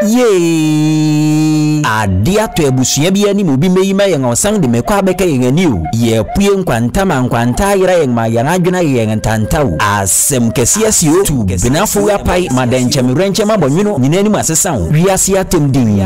Yee! Ade atɔ abusua bi anim obi mɛyi ma yɛn a ɔsan de mɛkɔ abɛka yɛn ani o. Yɛapue nkwanta ma nkwanta ayera yɛn ma yɛn adwene ayɛ yɛn ntanta o. Asɛm kɛse asi o. Tu benafo apae ma dɛnkyɛm werɛnkyɛm abɔ nwono nyinaa anim asesa o. Wiase atɛm din.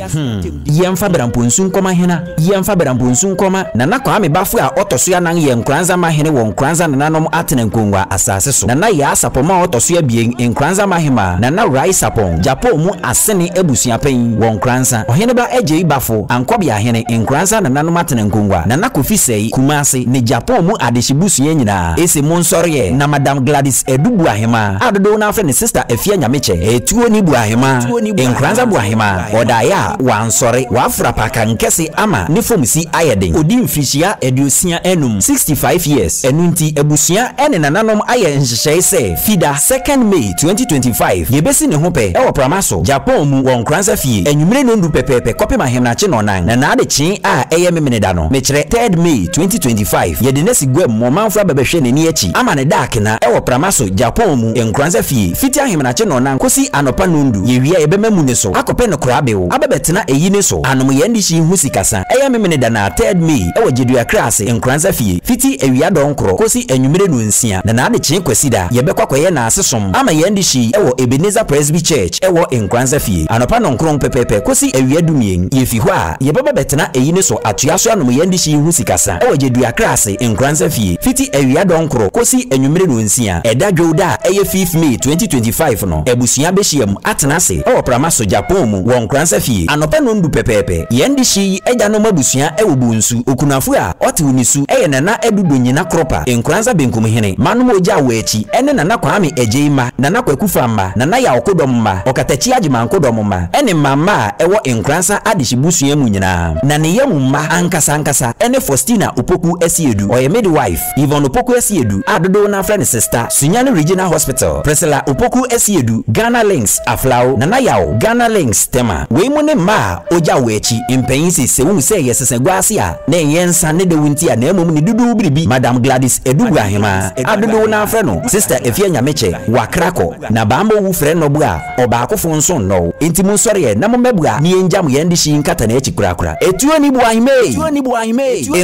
Hmm. Yɛmfa Beramponsu nkɔma hena? Yɛmfa Beramponsu nkɔma Nana Kwame Bafo a ɔtɔ so anan yɛ Nkoranza hene wɔ Nkoranza nananom atena nkongua asase so. Nana Yaa Sapɔn a ɔtɔ so abien, Nkoranza Mahemaa, Nana Rai Sapɔn, Gyapong mu Asene abusuapanyin wɔ Nkoranza. Ɔheneba Agyei Bafo, Ankɔbea hene, Nkoranza nananom atena nkongua, Nana Kofi Sɛi, Kumase, ne Gyapong mu adehye busua nyinaa. Ese monsɔre ɛ! Na Madam Gladys Adu Buahemaa a dodow no ara frɛ no Sister Afia Nyamekyɛ, Etuoni Buahemaa, Nkoranza Buahemaa, Ɔdaeɛ a wansɔre, waforo apakankɛse ama ne fam si ayɛ den. Ɔdi mfirihyia 65, 65 years, ɛno nti abusua ne nananom ayɛ nhyehyɛe sɛ Fida, second May 2025, yɛbɛsi ne ho pɛ wɔ Pramaso, Japan mu wɔ Nkoranza fie, anwummere nnɔndu pɛpɛɛpɛ kɔpem ahemakye nnɔnnan, na n'adekyee a ɛyɛ Memeneda no, mekyerɛ third May 2025, yɛde no asi guam ma ɔmanfoɔ aba bɛhwɛ n'ani akyi ama no da akena wɔ Pramaso, Japan mu, Nkoranza fie, fiti ahemakye nnɔnnan kɔsi anɔpa nnɔndu. Yɛwie a yɛbɛma mu ne so akɔpɛ no korabew aba bɛtena eyi ne so anom yɛn dehye yi ho sikasa. Ɛyɛ Memeneda na third May wɔ Gyedua Kra ase, Nkoranza fie, fiti awia dɔnkorɔ kɔsi anwummere nnɔnsia, na n'adekyee Kwasida yɛbɛkɔ akɔyɛ n'ase som ama yɛn dehye yi wɔ Ebenezer Presby Church ɛwɔ Nkoranza fie, anɔpa nnɔnkron pɛpɛɛpɛ kɔsi awia dumien. Yɛfi hɔ a yɛbɛba bɛtena eyi ne so atoa so anom yɛn dehye yi ho sikasa wɔ Gyedua Kra ase, Nkoranza fie, fiti awia dɔnkorɔ kɔsi anwummere nnɔnsia. Ɛda Dwowda a ɛyɛ fifth May 2025 no, abusua bɛhyiam atena ase wɔ Pramaso, Japan mu wɔ Nkoranza fie, anɔpa nnɔndu pɛpɛɛpɛ. Yɛn dehye yi agyanom abusua wɔ Bonsu. Okunafo a ɔtew ne su yɛ Nana Adu Donyina Kropa, Nkoranza Benkumhene. Manom a ogyaa wɔ akyi ne Nana Kwame Agyei mma, Nana Kwaku Fa mma, Nana Yaw Kodɔm mma, Ɔkatakyi Agyeman Kodɔm mma, ne mma mma a ɛwɔ Nkoranza adehye busua mu nyinaa. Na ne yam mma ankasa ankasa ne Faustina Opoku Asiedu, ɔyɛ midwife, Yvonne Opoku Asiedu a dodow no ara frɛ no Sista, Sunyani Regional Hospital, Priscilla Opoku Asiedu, Ghana Links, Aflao, Nana Yaw, Ghana Links, Tema. Wei mu ne mma a ogyaw wɔ akyi. Mpanyin se sɛ wohu sɛ yɛsesa gua ase a, na ɛnyɛ nsa ne dɛw nti a na mmom ne dodow biribi. Madam Gladys Adu Boahemaa a dodow no ara frɛ no Sister Afia Nyamekyɛ, wakra kɔ. Na bammɔ wu frɛ nnɔboa a, ɔbaakofo nso nnɔ wo. Enti monsɔre ɛ na mommɛboa ne yɛngyam yɛn dehye yi nkata n'akyi korakora. Etuo ni Boahemee!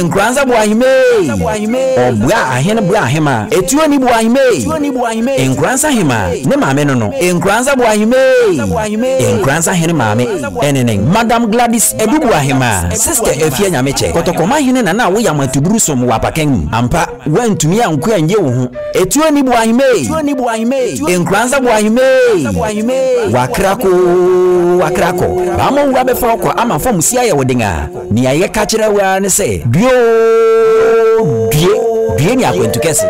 Nkoranza Boahemee! Ɔboa ahene boa ahemaa. Etuo ni Boahemee! Nkoranza hemaa ne maame no no. Nkoranza Boahemee! Nkoranza hene maame ɛne ne. Madam Gladys Adu Boahemaa, Sister Afia Nyamekyɛ, Kɔtɔkɔma hene na na woyam atuburu som wɔ apakan mu. Ampa, woantumi anko annye wo ho. Etuo ni Boahemee! Nkoranza Boahemee! Wakra koo, wakra kɔ. Bammɔ wu abɛfa wo kɔ ama fam si ayɛ wo den a, nea yɛka kyerɛ wo ara ne sɛ, due oo, due, due ne akwantu kɛse.